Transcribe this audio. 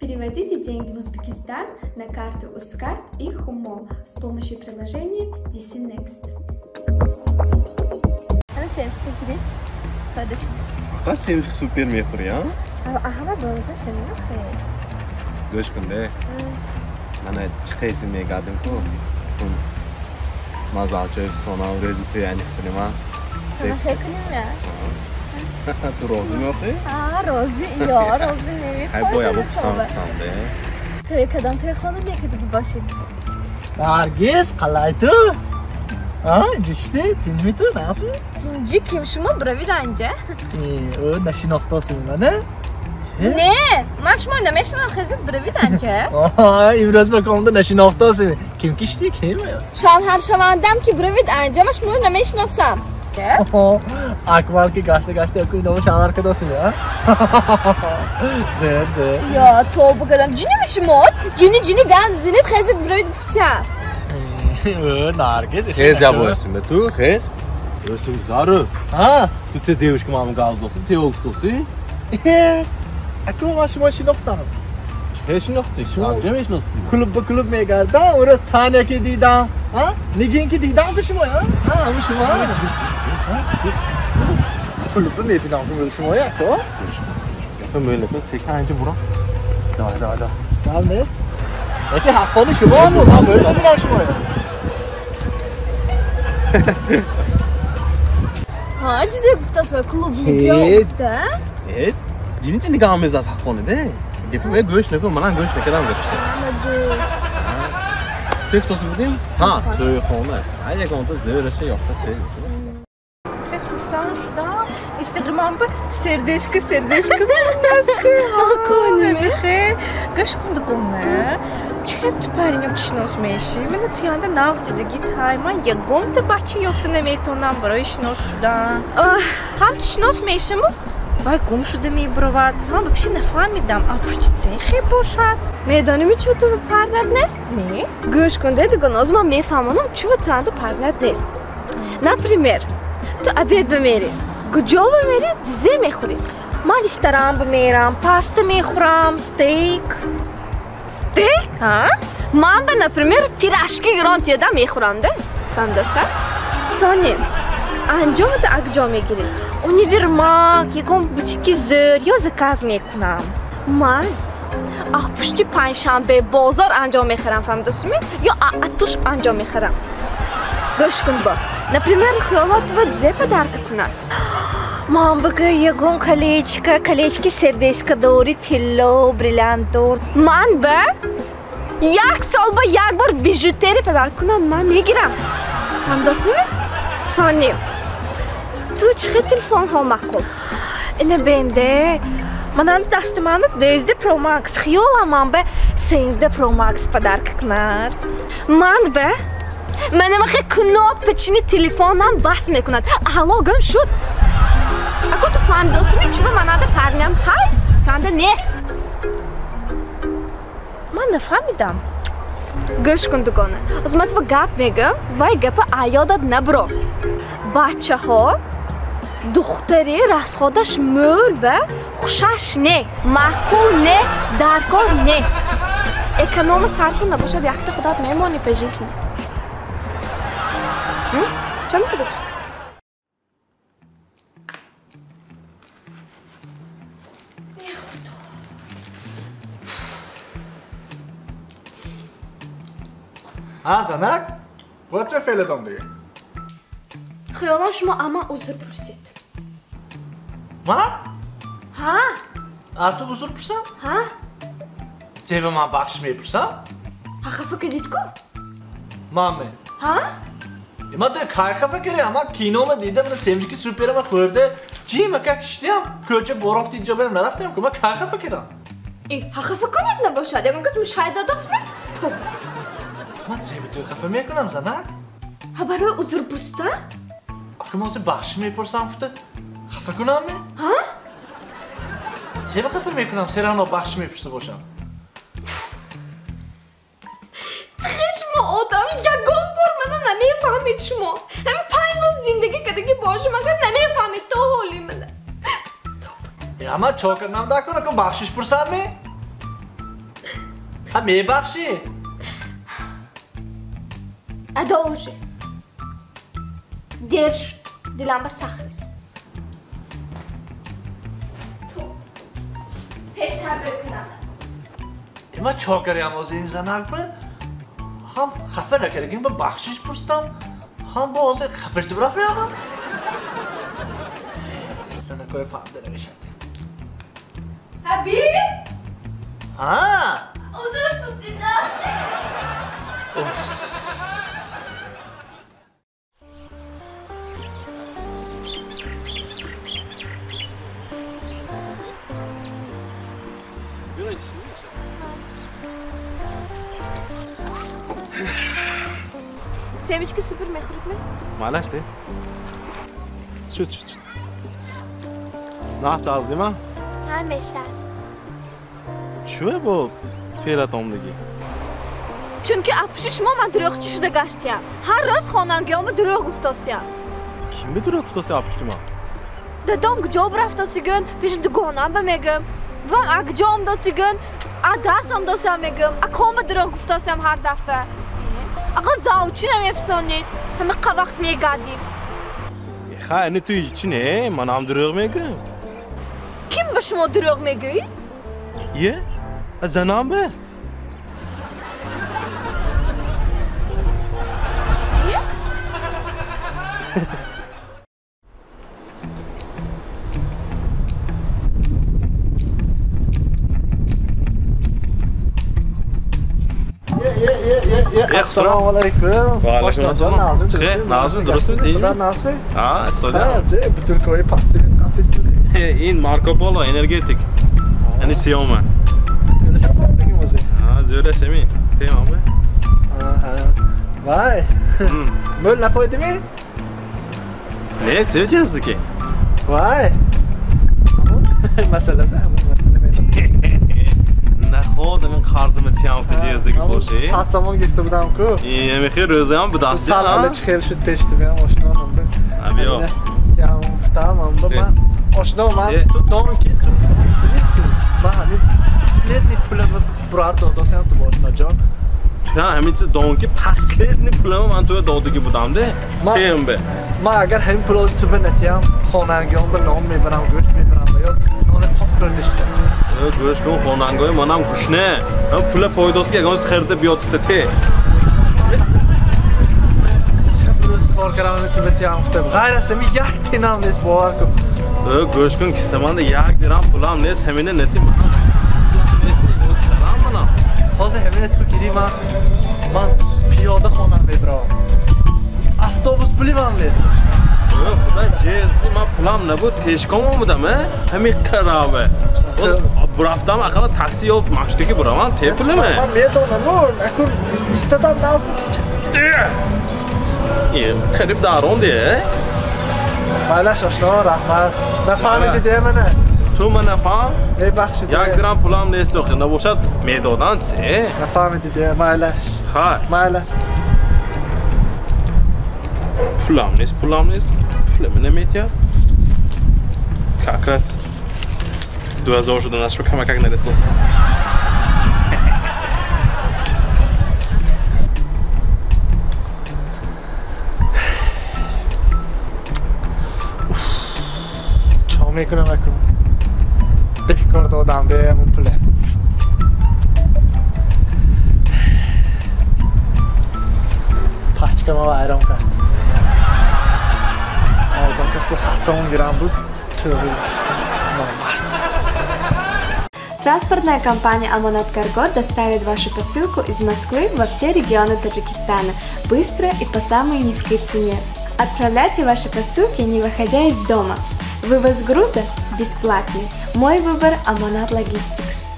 Переводите деньги в Узбекистан на карту Uzcard и Humo с помощью приложения DC Next. Ана семечка гирифт. Фадаш. Фақат семечка супер мехӯри, а? Ҳама боза шаминохе. Гӯш кун де. Мана чӣ қайси мегардим ку? Мазалчои фисонам рӯзи тӯй аниқ кунем, а? Хе кунем я? Ту розӣ меохӣ? Розӣ, ё, розӣ намехоҳам. Ҳай боя бо писанд кунам де. Тӯй кадом тӯй хонум мекардагӣ бошед? Наргиз, қалай ту? Ҷишти, тинҷми ту, нағзми? Тинҷи ким шумо биравид анҷа? Ӯ нашинохтосӣ мана? Не, ман шумо намешинам, хезид биравид анҷа. Имрӯз ба комда нашинохтосӣ. Ким кишти, ким? Шавҳаршавандам ки биравид анҷа, ман шуморо намешиносам. Акмал ки гашта гашта яку инома шавҳар кадосӣ, а? Зер, зер. Ё, тоба кадам, ҷиними шумо? Ҷини, ҷини ганд зинид, хезид биравид гуфтя. Наргиз. Хез я боясим, ту, хез. Өсүм зару. Ту те девушка маму гавздоси, те олтоси? Аку ман шумо шинохтам. Чӣ шинохтӣ? Анҷа мешиностӣ? Клуб ба клуб мегардам, урӯз Таня ки дидам, Нигин ки дидам ку шумо, а? Шумо? Клуб мебинам ку шумо, яко? Гапа мӯлака сека анҷа бурам. Давай, давай, давай. Давай, не? Яки ҳаққони шумо ам, ман мӯл мебинам шумо. Ҳа, чизе гуфта свой клуб меҷо гуфта? Э, ҷини чи нигаҳ мезад ҳаққони де? Гапи ме гӯш накун, манам гӯш накардам гапиша. Цех соси будем? Ҳа, тӯйхона. Ай ягонта зӯраша ёфта тӯй. Хеле хурсанд шудам. Инстаграмам ба сердечко, сердечко мондастку. Ҳаққони. Хе, гӯш кун дугона. Чӣ хел ту паринё ки шинос мешӣ? Мана ту янда нағз дидагӣ тай. Ман ягонта бача ёфта наметавонам барои шинос шудан. Ҳам ту шинос мешаму вай гум шуда мебуравад. Ман вообще нафаҳмидам, а пушти цехе бошад? Медонӣ чӯ ту парнат нест? Не. Гӯш кун де дугона, ҳозир ман мефаҳмонам чӯ ту анда парнат нест. Например, ту обед бимерӣ, куҷо бимерӣ, зе мехӯрӣ? Ман ресторан бимерам, паста мехӯрам, стейк. Стейк? Ҳа? Ман ба, например, пирожки гирон тиёда мехӯрам, де? Фаҳмидоса? Сони, анҷомо ту акҷо мегирӣ? Универмаг, ягон бутики зӯр ё заказ мекунам. Ман а пушти панҷшанбе бозор анҷом мехарам, фаҳмидосими? Ё атуш анҷом мехарам. Гӯш кун бо. Например, хиёлот тува зе подарка кунад? Ман бигӯ ягон колечка, колечки сердечко дори, тилло, бриллиант дор. Ман ба як сол ба як бор бижутерия подарка кунад, ман мегирам. Фаҳмидосими? Сони, ту чӣ хел телефонҳо маъқул? Ина бенде, мананда дасти мана 12 Pro Max, хиёлам ман ба 13 Pro Max подарка кунад. Ман ба манамахе кнопочни телефонам бас мекунад. Алло, гум шуд. Ако ту фаҳмидосими, чуно мананда парням ҳай, чанда нест. Ман нафаҳмидам. Гӯш кун дугона, ҳозир ман ту гап мегӯям, вай гапа аёдат набуро. Бачаҳо духтари расходаш мӯл ба хушаш не, маъқул не, даркор не. Эконома сар кун набошад, якта худат мемонӣ по жизни. Ча мекунӣ? Ҳа, занак, боз ча феълатон дига? Хиёлам шумо ама узр пурсид. Ман? Ҳа. Аз ту узр пурсам? Ҳа. Зеба ман бахшиш мепурсам? Ҳа, хафа кардид ку? Ман ме? Ҳа? Ман ту кай хафа кардам? Ман кинома дидам, ман семечки суперама хӯрда, ҷима как шиштиам, кӯча борафти инҷо берам нарафтам ку, ман кай хафа кардам? Э, ҳа хафа кунед набошад, ягон кас мушоҳида достме? Тоб. Ман зеба ту хафа мекунам, занак? Ҳа, барои узр пурсидан? Ахи ман ҳозир бахшиш мепурсам, гуфта хафа кунам ме? Ҳа? Зеба хафа мекунам, серавно бахшиш мепурсида бошам. Чӣ хел шумо одам, ягон бор мана намефаҳмед шумо. Ҳамин 5 сол зиндагӣ кардагӣ бошам, агар намефаҳмед то ҳоли мана. Ама чокар намда кун, акун бахшиш пурсам ме? Ҳа мебахшӣ? Адо уже. Дер шуд. Дилам ба сахт рис. Ту пештар гӯй кунанда. Ма чо карям ҳозир ин занак ба? Ҳам хафа накардагим ба бахшиш пурсидам, ҳам бо ҳозир хафа шуда рафтам. Занакҳои фаҳмида намешавад. Ҳабиб? Ҳа? Узр пурсидам. Семечки супер мехӯред ме? Малаш де. Шуд, шуд, шуд. Нағз чаздима? Ҳа, мешавад. Чӯ бо феълат омдагӣ? Чунки апуши шумо ман дурӯғчӣ шуда гаштиям. Ҳар рӯз хонангиёма дурӯғ гуфтосиям. Ким би дурӯғ гуфтоси апушти ман? Дадом куҷо бирафтосигӯн, пеши дугонам ба мегӯм. Вам а куҷо омдосигӯн, а дарс омдосиам мегӯм. А ком ба дурӯғ гуфтосиям ҳар дафъа. Ақа завчи намефисонед, ҳама қа вақт мегардим. Ха, ини ту чӣ не? Ман ҳам дурӯғ мегӯям. Ким ба шумо дурӯғ мегӯӣ? Е? Занам ба? Чӣ? Ассалому алайкум. Ва алайкум ассалом. Назми, дурустми? Тинчми? Назми? Ҳа, истода. Ҳа, бутылкаҳои пахтсивет қаптистуд. Ин Марко Поло энергетик. Яъне сиёма. Ҳа, зӯраш ҳамин. Темами? Ҳа. Вай. Мӯл напоидими? Не, чӣ ҷаздики? Вай. Масала ба, ҳамон масала. Наход ҳамин қарзими тиямфти ҷаздики боши. 100 сомон гирифта будам ку. Ҳамин хел рӯзаам будаст. Сад ҳала чӣ хел шуд пеш тубиам ошно ҳамба. Ҳа, биё. Ям гуфтам ҳамба ман ошно ман ту дон ки ту ман ҳамин последний пулама бурар додосиам ту ошноҷон. Ту ҳамин чиз дон ки последний пулама ман туя додагӣ будам де. Тембе. Ман агар ҳамин пулоз ту ба натиям хонангиён ба нон мебарам, гӯшт мебарам ё нони қоқ хӯрда шудааст. Гӯш кун, хонангои манам гушна. Пула пойдоски ягон чиз харида биёд тута те. Шаб рӯз кор кардам ту ба тиям гуфтам. Ғайр аз ҳамин як тинам нест, бовар кун. Гӯш кун, кисаманда як дирам пулам нест, ҳамина нати манам нест, ягон чиз харам манам. Ҳозир ҳамина ту гирӣ ман пиёда хонам мебарам. Автобус пулимам нест. Худо ҷезди, ман пулам набуд, пешком омадам, ҳамин қараве. Бурафтам ақалла такси ё машинаки буравам, те пуламе. Ман медонам, акун истадам назм. Қариб дарон де. Майлаш ошно, раҳмат. Нафаҳмидӣ де мана? Ту ман нафаҳм? Мебахшид. Як дирам пулам нест охир, набошад медодан че? Нафаҳмидӣ де, майлаш. Хай. Майлаш. Пулам нест, пулам нест. Пулами наметиҳад. Как раз 2000 шуда нашба камакак нарестосам. Чо мекунам акун? Бекор додам бе ҳамун пуле. Пачкама вайрон кард. Ягон кас бо 100 сомон гирам буд, тӯғри номард. Транспортная компания «Аманат Карго» доставит вашу посылку из Москвы во все регионы Таджикистана быстро и по самой низкой цене. Отправляйте ваши посылки, не выходя из дома. Вывоз груза бесплатный. Мой выбор – «Аманат Логистикс».